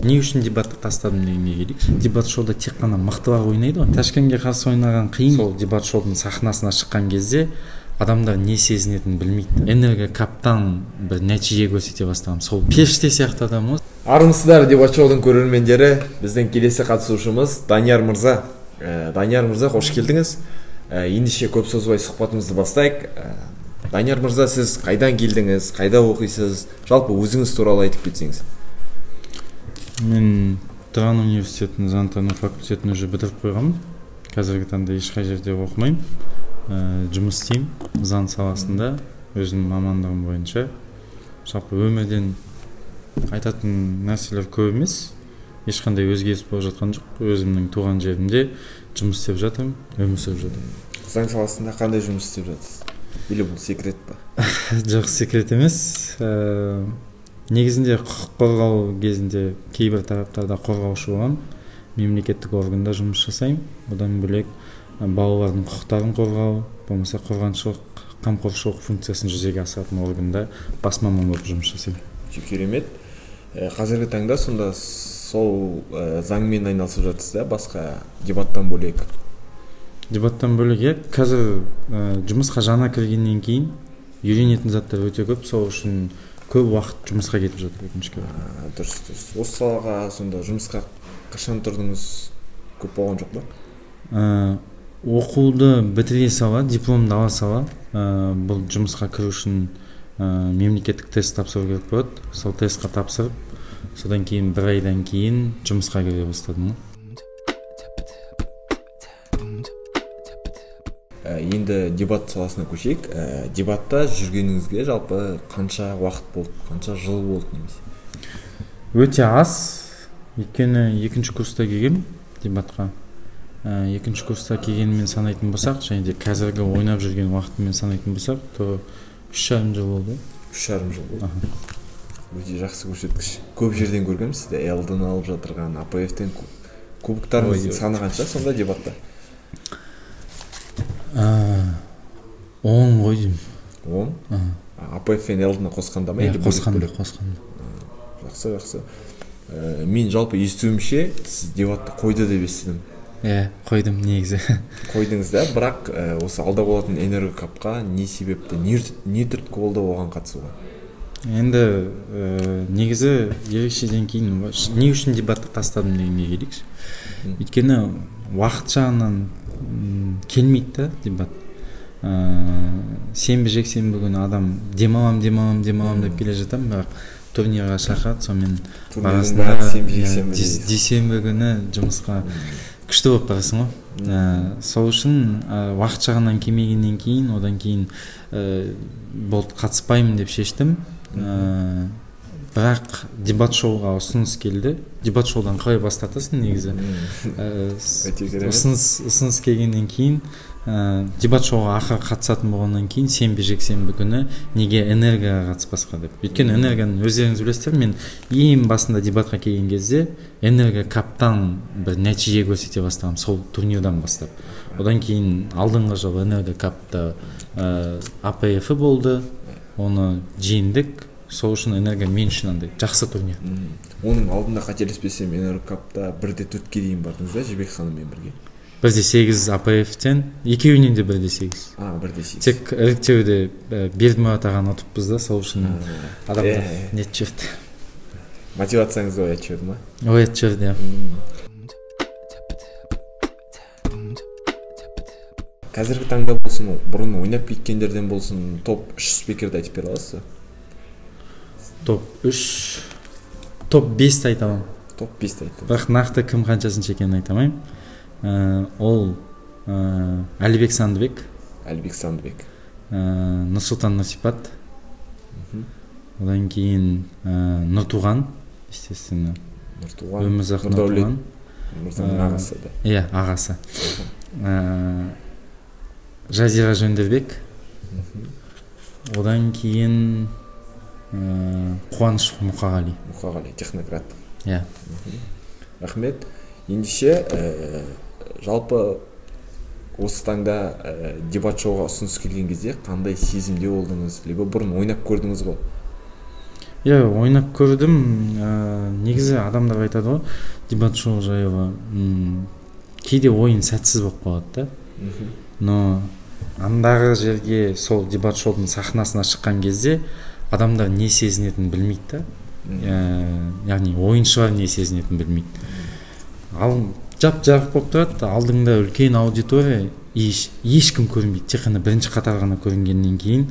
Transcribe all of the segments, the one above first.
Не үшін дебатты тастадым дегенге келейікші. Дебат шоуда тек қана мықтылар ойнайды ғой. Ташкентке қарсы ойнаған қиын. Сол дебат шоудың сахнасына шыққан кезде адамдар не сезінетінін білмейді. Энерго каптан бір нәтиже көрсете бастаған. Сол періште сияқты адам ғой. Армысыздар, дебат шоудың көрермендері, біздің келесі қатысушымыз Данияр мырза. Данияр мырза, қош келдіңіз. Ендеше көп созбай сұхбатымызды бастайық. Данияр мырза, сіз қайдан келдіңіз, қайда оқисыз, жалпы өзіңіз туралы айтып кетсеңіз. Мен Тұран университетінің заңтану факультетін уже бітіріп қойғанмын. Қазіргі таңда ешқай жерде оқымаймын. Жұмыс істеймін заң саласында, өзімнің мамандығым бойынша. Жалпы өмірден айтатын нәрселер көп емес. Ешқандай өзгеріс болып жатқан жоқ. Өзімнің туған жерімде жұмыс істеп жатырмын, өмір сүріп жатырмын. Заң саласында қандай жұмыс істеп жатырсыз? Или бұл секрет па? Жоқ, секрет емес. Негізінде құқық қорғау кезінде кейбір тараптарда қорғаушы боламын. Мемлекеттік органда жұмыс жасаймын. Одан бөлек балалардың құқықтарын қорғау, болмаса қорғаншылық, қамқоршылық функциясын жүзеге асыратын органда бас маман болып жұмыс жасаймын. Өте керемет. Қазіргі таңда сонда сол заңмен айналысып жатырсыз да, басқа дебаттан бөлек? Дебаттан бөлек, иә. Қазір жұмысқа жаңа кіргеннен кейін үйренетін заттар өте көп, сол үшін көп уақыт жұмысқа кетіп жатыр, өкінішке орай. Дұрыс, дұрыс. Осы салаға сонда жұмысқа қашан тұрдыңыз? Көп болған жоқ па? Оқуды бітіре сала, дипломды ала сала, бұл жұмысқа кіру үшін мемлекеттік тест тапсыру керек болады. Сол тестқа тапсырып, содан кейін бір айдан кейін жұмысқа кіре бастадым. Енді дебат саласына көшейік. Дебатта жүргеніңізге жалпы қанша уақыт болды, қанша жыл болды немесе? Өте аз. Өйткені екінші курста келгем дебатқа. Екінші курста келгенімен санайтын болсақ, және де қазіргі ойнап жүрген уақытымен санайтын болсақ, то 3,5 жыл болды. 3,5 жыл болды. Өте жақсы көрсеткіш. Көп жерден көргенмін сізді, Л-дан алып жатырған, АПФ-тен кубоктарыңыздың саны қанша сонда дебатта? 10 ғой деймін. 10? АПФ пен Л-ны қосқанда ма? Иә, қосқанда, қосқанда. Жақсы, жақсы. Мен жалпы естуімше, сіз дебатты қойды деп естідім. Иә, қойдым негізі. Қойдыңыз да, бірақ осы алда болатын Энерго капқа не себепті, не түрткі болды оған қатысуға? Енді негізі ерекшеден кейін не үшін дебатты тастадым дегенге келейікші. Өйткені уақыт жағынан келмейді да дебат. Сенбі, жексенбі күні адам демалам, демалам, демалам деп келе жатамын, бірақ турнирға шақырады, сонымен барасың да, дүйсенбі күні жұмысқа күшті болып барасың ғой. Сол үшін уақыт жағынан келмегеннен кейін, одан кейін болды, қатыспаймын деп шештім. Бірақ дебат шоуға ұсыныс келді. Дебат шоудан қалай бас тартасың негізі? Ұсыныс келгеннен кейін, дебат шоуға ақыры қатысатын болғаннан кейін, сенбі, жексенбі күні неге энергияға қатыспасқа деп. Өйткені энергияны өздеріңіз білесіздер, мен ең басында дебатқа келген кезде Энерго каптан бір нәтиже көрсете бастағанмын, сол турнирдан бастап. Одан кейін алдыңғы жылы Энерго капта АПФ болды, оны жеңдік. Сол үшін Энерго мен үшін андай жақсы турнир. Оның алдында қателеспесем, Энерго капта 1-4-ке дейін бардыңыз да, Жібек ханыммен бірге? 1-8 АПФ-тен, екеуінен де 1-8. 1-8. Тек іріктеуде Бердімұрат ағаны ұтыппыз да, сол үшін адамдар нетіп жіберді. Мотивацияңызды оятып жіберді ма? Оятып жіберді, иә. Қазіргі таңда болсын, бұрын ойнап кеткендерден болсын, топ 3 спикерді айтып бере аласыз ба? Топ 3, топ 5-ті айта аламын. Топ 5-ті айта. Бірақ нақты кім қаншасыншы екенін айта алмаймын. Ол Әлібек Сандыбек. Әлібек Сандыбек. Нұрсұлтан Нұрсипат. Одан кейін Нұртуған, естественно. Нұртуған. Өмірзақ Нұртуған. Мырзаның ағасы да. Иә, ағасы. Жазира Жөндербек. Одан кейін Қуаныш Мұқағали. Мұқағали, технократ. Иә. Рахмет. Ендеше, жалпы осы таңда дебат шоуға ұсыныс келген кезде қандай сезімде болдыңыз? Либо бұрын ойнап көрдіңіз ғой? Иә, ойнап көрдім. Негізі адамдар айтады ғой дебат шоу жайлы, кейде ойын сәтсіз болып қалады да. Но андағы жерге, сол дебат шоудың сахнасына шыққан кезде адамдар не сезінетінін білмейді да. Яғни ойыншылар не сезінетінін білмейді. Ал жап-жарық болып тұрады, алдыңда үлкен аудитория, ешкім көрінбейді, тек қана бірінші қатар ғана көрінгеннен кейін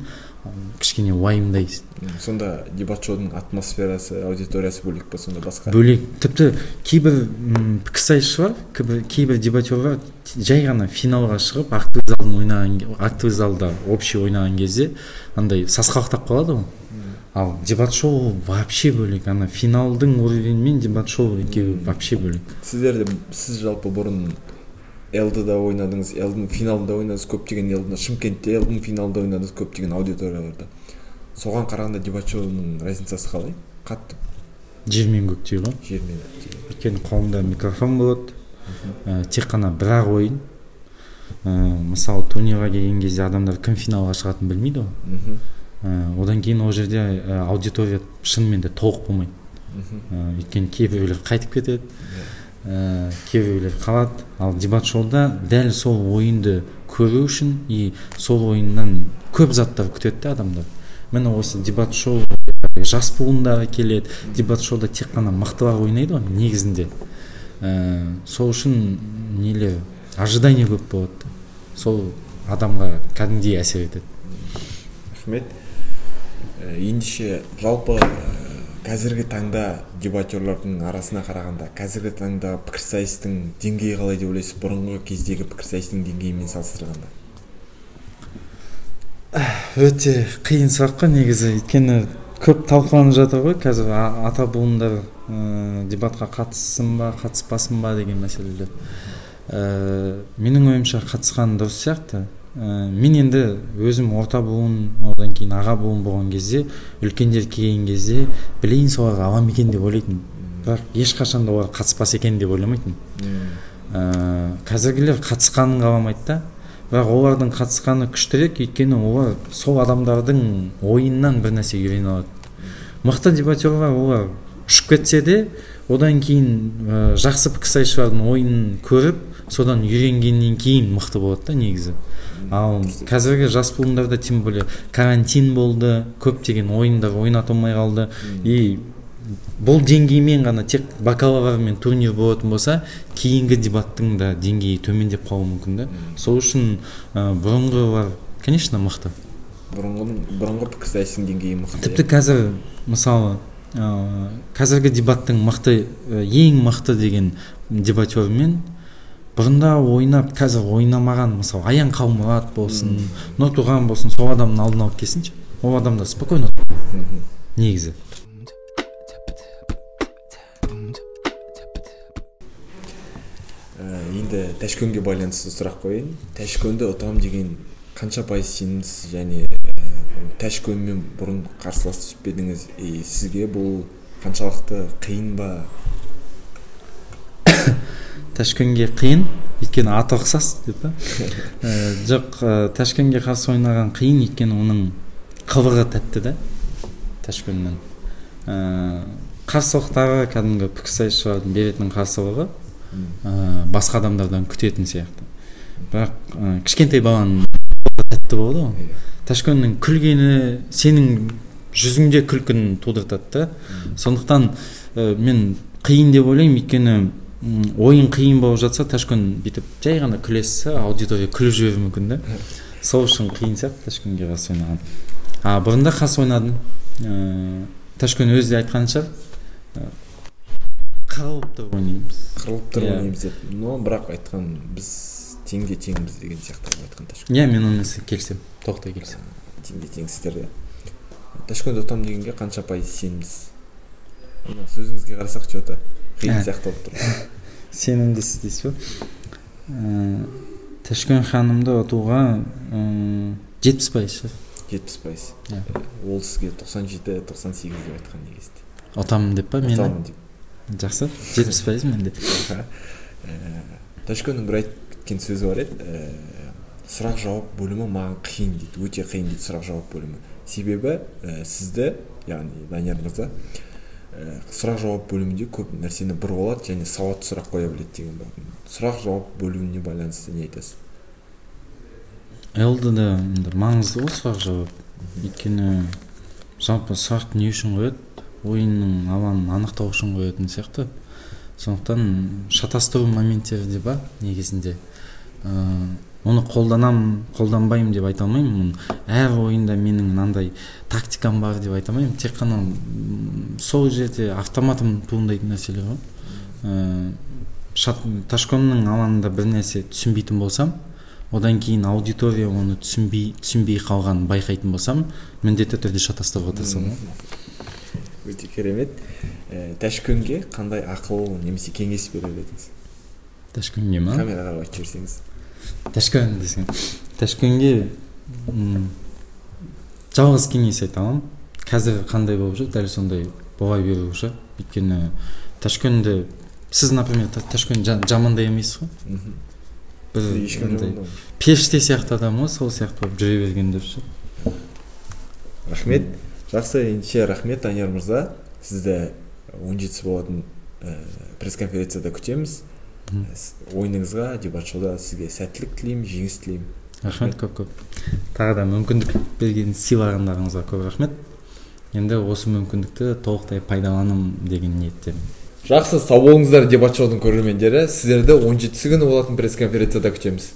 кішкене уайымдайсың. Сонда дебат шоудың атмосферасы, аудиториясы бөлек па сонда, басқа? Бөлек. Тіпті кейбір пікірсайысшылар, кейбір дебатерлар жай ғана финалға шығып, актовый залдың ойнаған, актовый залда общий ойнаған кезде андай сасқалақтап қалады ғой. Ал дебат шоу вообще бөлек. Ана финалдың уровень мен дебат шоу екеуі вообще бөлек. Сіз жалпы бұрын ЛД-да ойнадыңыз, ЛД-ның финалында ойнадыңыз, көптеген ЛД-да, Шымкентте ЛД-ның финалында ойнадыңыз, көптеген аудиторияларда. Соған қарағанда дебат шоуының разницасы қалай? Қатты. Жер мен көктей ғой. Жер мен көктей. Өйткені қолыңда микрофон болады, тек қана бір-ақ ойын. Мысалы, турнирға келген кезде адамдар кім финалға шығатынын білмейді ғой. Одан кейін ол жерде аудитория шынымен де толық болмайды. Өйткені кейбіреулер қайтып кетеді, кейбіреулер қалады. Ал дебат шоуда дәл сол ойынды көру үшін и сол ойыннан көп заттар күтеді де адамдар. Міне осы дебат шоу жас буындары келеді. Дебат шоуда тек қана мықтылар ойнайды ғой негізінде. Сол үшін нелер ожидание көп болады. Сол адамға кәдімгідей әсер етеді. Рахмет. Ендеше жалпы қазіргі таңда дебатерлардың арасына қарағанда қазіргі таңда пікірсайыстың деңгейі қалай деп ойлайсыз, бұрынғы кездегі пікірсайыстың деңгейімен салыстырғанда? Өте қиын сұрақ қой негізі, өйткені көп талқыланып жатыр ғой қазір ата буындар дебатқа қатыссын ба, қатыспасын ба деген мәселелер. Менің ойымша қатысқан дұрыс сияқты. Мен енді өзім орта буын, одан кейін аға буын болған кезде, үлкендер келген кезде білейін соларға алам екен деп ойлайтын. Бірақ ешқашан да олар қатыспас екен деп ойламайтын. Қазіргілер қатысқанын қаламайды да. Бірақ олардың қатысқаны күштірек, өйткені олар сол адамдардың ойыннан бір нәрсе үйрене алады. Мықты дебатерлар олар ұшып кетсе де, одан кейін жақсы пікірсайысшылардың ойынын көріп, содан үйренгеннен кейін мықты болады да негізі. Ал қазіргі жас буындарда тем более карантин болды, көптеген ойындар ойнатылмай қалды. И бұл деңгеймен ғана тек бакалавр мен турнир болатын болса, кейінгі дебаттың да деңгейі төмендеп қалуы мүмкін да. Сол үшін бұрынғылар, конечно, мықты. Бұрынғы пікірсайыстың деңгейі мықты. Тіпті қазір, мысалы, қазіргі дебаттың мықты, ең мықты деген дебатермен бұрында ойнап, қазір ойнамаған, мысалы, Аян Қалмұрат болсын, Нұртуған болсын, сол адамның алдын алып келсінші. Ол адамдар спокойно негізі. Енді Тәшкенге байланысты сұрақ қояйын. Тәшкенді ұтам деген қанша пайыз сенімсіз және Тәшкенмен бұрын қарсылас түсіп пе едіңіз? Сізге бұл қаншалықты қиын ба? Тәшкенге қиын, өйткені аты ұқсас деп па? Жоқ, Тәшкенге қарсы ойнаған қиын, өйткені оның қылығы тәтті да Тәшкеннің. Қарсылықтары кәдімгі пікірсайысшылардың беретін қарсылығы басқа адамдардан күтетін сияқты. Бірақ кішкентай баланың тәтті болады ғой. Тәшкеннің күлгені сенің жүзіңде күлкіні тудыртады да. Сондықтан мен қиын деп ойлаймын, өйткені ойын қиын болып жатса, Тәшкен бүйтіп жай ғана күлессе, аудитория күліп жіберуі мүмкін да. Сол үшін қиын сияқты Тәшкенге қарсы ойнаған. А бұрында қарсы ойнадым. Тәшкен өзі де айтқан шығар, қырылып тұрып ойнаймыз. Қырылып тұрып ойнаймыз деп. Но бірақ айтқан біз теңге теңбіз деген сияқты айтқан Тәшкен. Иә, мен онымен келісемін, толықтай келісемін. Теңге теңсіздер. Тәшкенді ұтам дегенге қанша пайыз сенімсіз? Мына сөзіңізге қарасақ, что-то қиын сияқты болып тұр. Сенімдісіз дейсіз бе? Тәшкен ханымды ұтуға 70% шығар. 70%. Ол сізге 97-98 деп айтқан негізінде. Ұтамын деп па мені? Ұтамын деп. Жақсы, 70% менде. Тәшкеннің бір айтып кеткен сөзі бар еді. Сұрақ-жауап бөлімі маған қиын дейді, өте қиын дейді сұрақ-жауап бөлімі. Себебі сізді яғни Данияр мырза сұрақ жауап бөлімінде көп нәрсені бұрып алады және сауатты сұрақ қоя біледі деген болатын. Сұрақ жауап бөліміне байланысты не айтасыз? ЛД-да енді маңызды ғой сұрақ жауап. Өйткені жалпы сұрақты не үшін қояды? Ойынның алаңын анықтау үшін қоятын сияқты. Сондықтан шатастыру моменттері де бар негізінде. Оны қолданам, қолданбаймын деп айта алмаймын. Әр ойында менің мынандай тактикам бар деп айта алмаймын. Тек қана сол жерде автоматом туындайтын нәрселер ғой. Ташконның алаңында бір нәрсе түсінбейтін болсам, одан кейін аудитория оны түсінбей қалғанын байқайтын болсам, міндетті түрде шатастыруға тырысамын. Өте керемет. Ташкенге қандай ақыл немесе кеңес берер едіңіз? Ташкенге ма? Камераға қарап айтып жіберсеңіз. Ташкен десең. Ташкенге жалғыз кеңес айта аламын. Қазір қандай болып жүр, дәл сондай бола беру ше. Өйткені Ташкенді сіз, например, Ташкен жамандай емессіз ғой. Бір ешкім періште сияқты адам ғой, сол сияқты болып жүре берген деп ше. Рахмет. Жақсы, ендеше рахмет, Данияр мырза. Сізді 17-сі болатын пресс-конференцияда күтеміз. Ойыныңызға, дебат шоуда сізге сәттілік тілеймін, жеңіс тілеймін. Рахмет көп-көп. Тағы да мүмкіндік берген, сыйлағандарыңызға көп рахмет. Енді осы мүмкіндікті толықтай пайдаланам деген ниеттемін. Жақсы, сау болыңыздар, дебат шоудың көрермендері. Сіздерді 17-сі күні болатын пресс-конференцияда күтеміз.